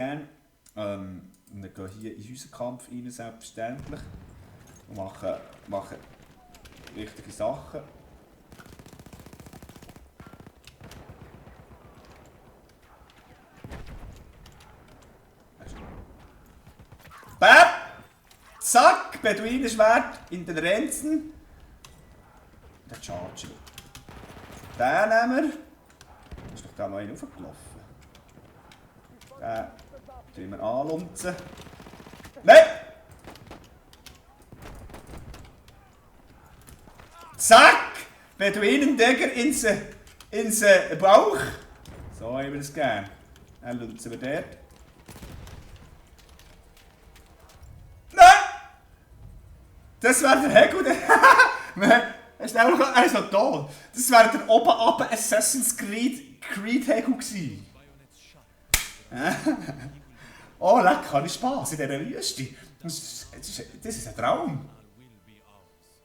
gerne. Wir gehen hier in unseren Kampf rein, selbstverständlich. Und machen wichtige Sachen. Bäm! Zack! Beduinenschwert in den Renzen. Der Charger. Den nehmen wir. Ist doch da noch einer raufgelaufen. Den wir anlunzen. Nein! Zack! Beduinendegger ins Bauch. So haben wir das gegeben. Dann lunzen wir dort. Nein! Das wäre der Hegel. Er ist noch toll. Das wäre der oben Assassin's Creed Hegel gewesen. Oh, lecker, habe ich Spaß in dieser Wüste. Das ist ein Traum.